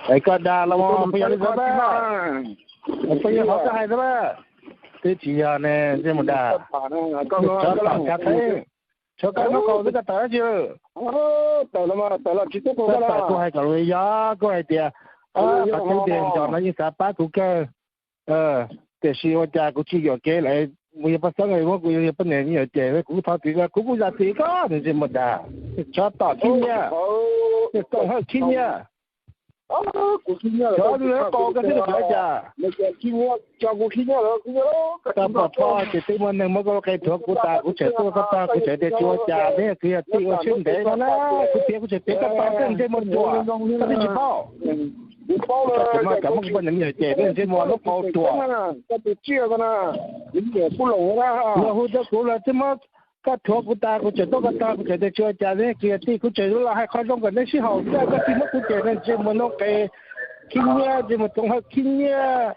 Es koj dag los phooj ywg li ntawd, phooj ywg hov koj hais ntawd, twb tsis yog ne ntsej muag dag. Tshuav tom kav theeb, tshuav koj hnub qaug xwb koj tawm dab tsi? Koj tawm kuv hais kom luag yog, kuv hais tias, qhov tseeb tiag nco no yeej xav pab kuv kawg, tiam sis ua cas kuv tsis yuam kev lawm, mus yog poj xeeb muab kuv yog poj niam me nyuam ces kuv thov txim, kuv kuj zam txim koj, ntsej muag dag. Tshuav tom khib nyiab, koom hawj khib nyiab, tshuav lawv qau koj thiab lawv cas? Koj pom pom ces twb muaj neeg muab koj lub qe rhuav kuv tas, kuv tseem tuaj koj tog, kuv tseem tuaj koj tog, kuv tseem tias tsis ua cas, neb kwv yog tij ua siab ntev no na, kuv piav kuv tseem piav koj tog, ntsej muag ruam, koj twb tsis paub. Koj tseem muab kuv poj niam me nyuam ces ntsej muag lub qau ruam. Luag hu rau kuv los twb muab koj rhuav kuv tas, kuv tseem tuaj koj tog, kuv tseem tias tsis ua cas, neb kwv yog tij, kuv tseem los hais qhov zoo kom neb sib haum xwb, koj tsis muab kuv ces ntsej muag noob qes khib nyiab, ntsej muag txoov hawj khib nyiab.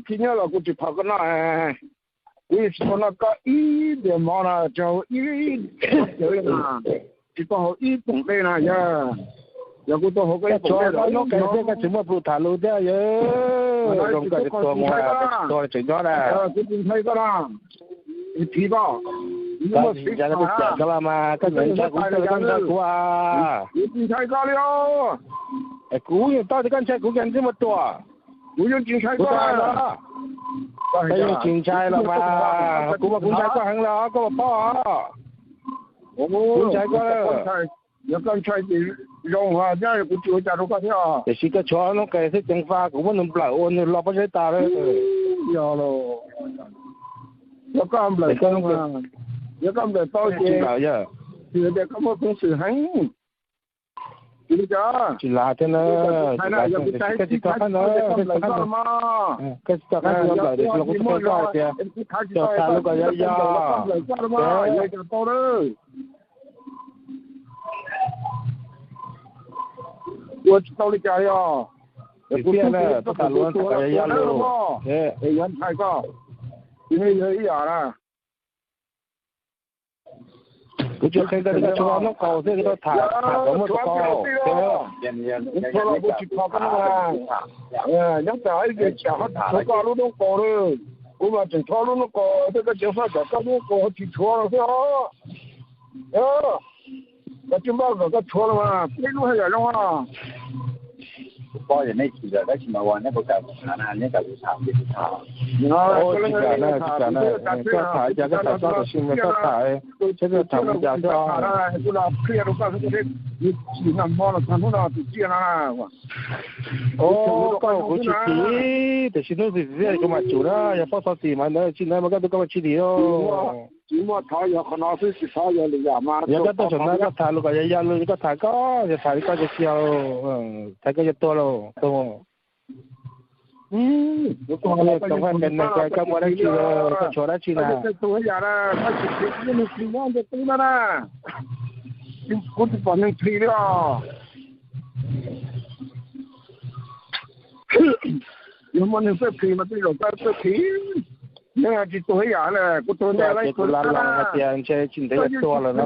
Khib nyiab los kuv tsis phom koj noj, kuv yeej tsis tau noj koj ib diav mov no rau ib cawv li na, tsis tau haus ib poom dej na yog. Yog kuv tau haus koj ib poom dej, noob qes thiab koj tsis muaj plhu tham lus thiab yog. Zoo koj tsis tuag mus, tuag tseem nyob na. Kuv tsis ntshai koj na, tsis koj, koj tsis ntshai koj los mas koj tseem ntshai kuv, koj ntshai kuv a. Kuv tsis ntshai koj li os. Kuv yeej paub tias koj ntshai kuv, koj ntsej muag ruam. Kuv yeej tsis ntshai koj, koj yeej tsis ntshai los mas kuv mas kuv ntshai koj heev los koj puas paub os? Kuv ntshai koj. Yog koj ntshai ces zoo, kuv tsis ua cas rau koj thiab. Tiam sis koj tshuav noob qes xwb ceev faj, kuv muab nws nplawm ua nws los pob zeb tas lawm. Yog koj nplawm tau, yog koj nplawm tau ces tsis tias koj muaj peev xwm heev. Tsis li cas, tsis lav thiab na, koj tsis tau qab no, koj tsis tau qab no nplawm, tiam sis los kuv tsis qhia koj hais tias, cov tham lus kom yog yog, ua tsis tau li cas li os. Tiam sis na, tham lus kom yog yog lus, yog ntshai koj, yog ib yam na. Kuv tsis qhia koj li, koj tshuav noob qes xwb, koj tau tham, tham kom muaj qau. Kuv tsis phom koj no, nyob tsam ib ce tsam ho tsis tshuav koj lub noob qes lawm. Kuv mas tseem tshuav lub noob qes thiab, koj ceev faj tsam koj lub noob qes ho tsis tshuav no xwb os. Koj tsis npaj kom koj tshuav los mas peb lub haj yam zoo os. Tsis kam na, tsis kam na, koj tham cas koj tham txhob, tiam sis mas koj tham, saib koj tham mus cas xwb. Koj kuv tsis tim, tiam sis hnub tim kuv mam tsum na, yog paub txog tim mas ntawd tsis ntawd mas koj twb koj mam tsis tim. Tsis muaj thov yog qhov no xwb, tsis thov yog lwm yam mas. Yog koj tuaj saum no koj tham lus kom yog yog lus, koj tham koj, yog tham li koj ces tsis yog, tham koj yuav tuag lauj. Txoov haj me neeg ko, koj muaj dab tsi, koj tshuav dab tsi na? Kuv tsis pom neeg plhis li os. Yog muaj neeg txawj plhis mas tej zaum koj txawj plhis. Neb tsis tuag ib yam li kuv tuag ntej lawm, kuv la los hais tias ntshe tsis ntev yuav tuag lawm no.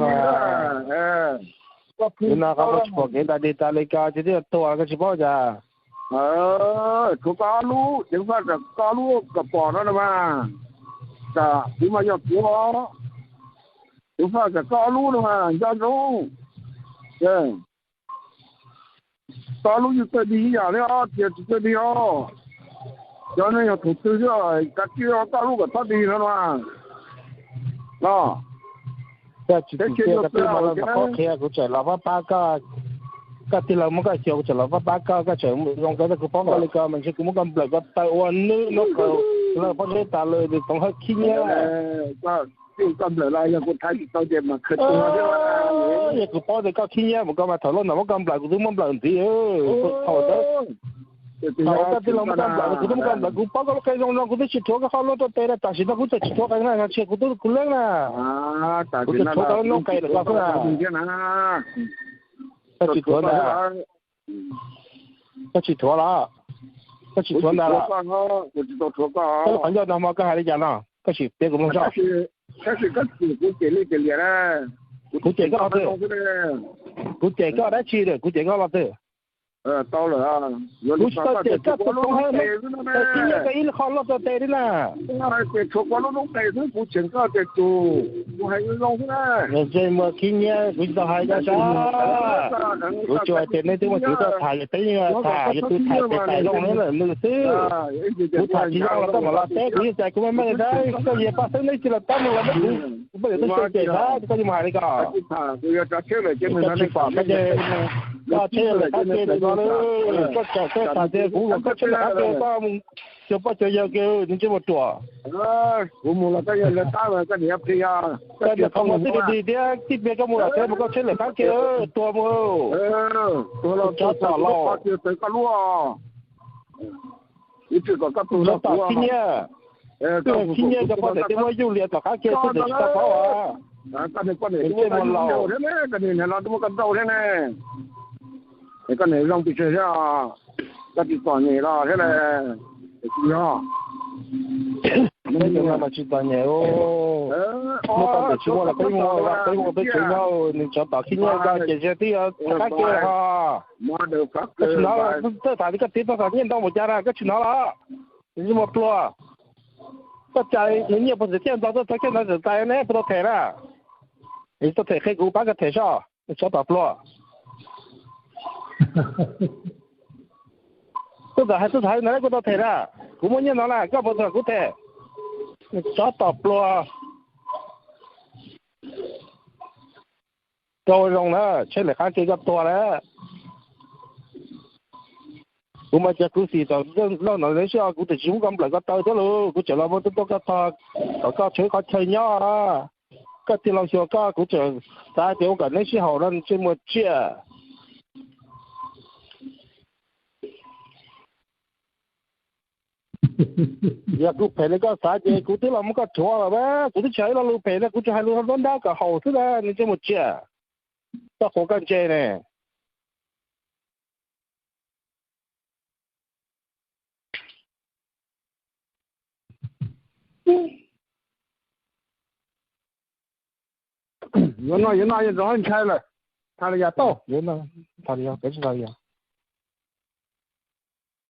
Nim no koj muaj tsis pom kev tas dig tas li ko ces twb yuav tuag, koj tsis paub cas. Tshuav koj ob lub, ceev faj tsam koj ob lub kom pom no no mas. Tsam kuv mas yog kuv, ceev faj tsam koj ob lub no mas nco ntsoov. Koj ob lub yeej txawj dig ib yam li os, tias tsis txawj dig os. Cov no yog thaum twg xwb, kav tsij koj ob lub kom txhob dig no no. Koj tsis txim txiaj, koj twb muaj lawv mam qhuab qhia, kuv tseem los pab pab koj. Koj tij laug muab koj xyuas, kuv tseem los pab pab koj, koj tseem zoo kawg, kuv paub koj li ko mas ntshe kuv muab koj nplawm koj tawg ua nws no, lawv pob zeb tas lawm, txoov hawj khib nyiab. Koj nplawm los yog kuv thaiv tsis tau ces mas khaws tua thiab. Yog kuv paub tias koj khib nyiab mas koj mas thaum loj no muab koj nplawm, kuv twb muab nplawm ntxiv. Thaum ntawd, thaum koj tij laug muab koj nplawm, kuv twb muab koj nplawm, kuv paub koj lub qe zoo zoo, kuv twb tsis rhuav koj qhov lub noob qes na, tam sim no kuv tseem tsis rhuav qe na, tsis kuv twb kuv leeb na. Kuv tseem rhuav koj lub noob qes lawm koj xwb na. Koj tsis rhuav ntag. Koj tsis rhuav los? Koj tsis rhuav ntag los? Koj lub qhov ncauj nag hmo koj hais li cas no? Koj sim piav kuv mloog saib. Kuv cem koj los twg? Kuv cem koj dab tsi lawm? Kuv cem koj los twg? Tau lawm, kuv tsis tau cem koj tus koob hawb, tsis nyiaj koj ib qho loj rau tes li na. Ces tshuav koj lub noob tes xwb kuv tseem koj ces tus kuv hais zoo xwb na. Ntsej muag khib nyiab, kuv tsis tau hais koj sab. Kuv tsuas hais tias nej twb muaj kev tuaj tham, yog peb yeej tham, yog tus tham ces tham zoo li nws xwb. Kuv tham tsis zoo los koj mam los teb, kuv yeej txais kuv meej meej li thiab. Koj yog paj xeeb neb tsis los tab mus los muab kuv, kuv poj niam tuaj xyuas cem thiab koj yeej mus hais li ko. Koj tsis pom koj ces koj tsheb yog lawm qab ke ntawm ko, koj txawm koj tham tias kuv kom koj tsheb lawm qab ke, koj mus cuag poj cuag yawg ke, ntsej muag ruam. Kuv mus los koj yog lawv tab, koj niam plis, koj niam qhov muag twb dig dig thiab tib pliag koj mus los tsheb mas koj tsheb lawm qab ke, tuag mus. Tsov tom los, koj lub, tsov tom khib nyiab, khib nyiab, koj poj niam twb muab yuj lias tom qab ke xwb tsis tau paub. Ntsej muag laus. Koj niam zoo pes tsawg thiab, koj tsis txom nyem los thiab, tsis yog. Peb cov no mas tsis txom nyem, muaj poj niam tsis muaj los peb muaj, peb muaj peb tsev nyob, nws tsov tom khib nyiab koj ces yog twb yog qab ke ho. Koj tsis hnov los txawj tham li koj txiv txoj kom nyiaj ntau npaum cas na koj tsis hnov los? Ntsej muag pluag. Koj cais nws nyiaj puas txwm thiaj ntau tuaj txog thiaj ntau txawm txais ne puas tau them na? Tau them qhia kuv pab koj them soj, tsov tom pluag. Tuaj txawm hais tuaj txawm hais ntawd kuv tau them na. Kuv muaj nyiaj no na koj puas txwm kuv them? Tsov tom pluag. Koj ua zoo na, tsheb lawm qab ke koj tuag lawm. Kuv mas cov khuv xim tom loj no neb sib ho kuv tseem tsis muab koj nplawm koj taw thiab los kuv tseem los muab tuaj tuaj koj tog kom koj tshuav ib qhov chaw nyob. Koj tig los xyuas koj kuv tseem xav tias ua kom neb sib haum no ntsej muag tsiaj. Yog kuv phem li koj xav ces kuv twb los muab koj rhuav lawm, kuv twb tsis hais ib lo lus phem na, kuv tsuas hais lus nruab nrab kom haum xwb na, nws ntsej muag tsiaj. Koj qhuas koj ntse ne. Yuav no yuav no yog ntxov ntshai lawm, tham li yog tau, tham li yog peb tsis tham li yog.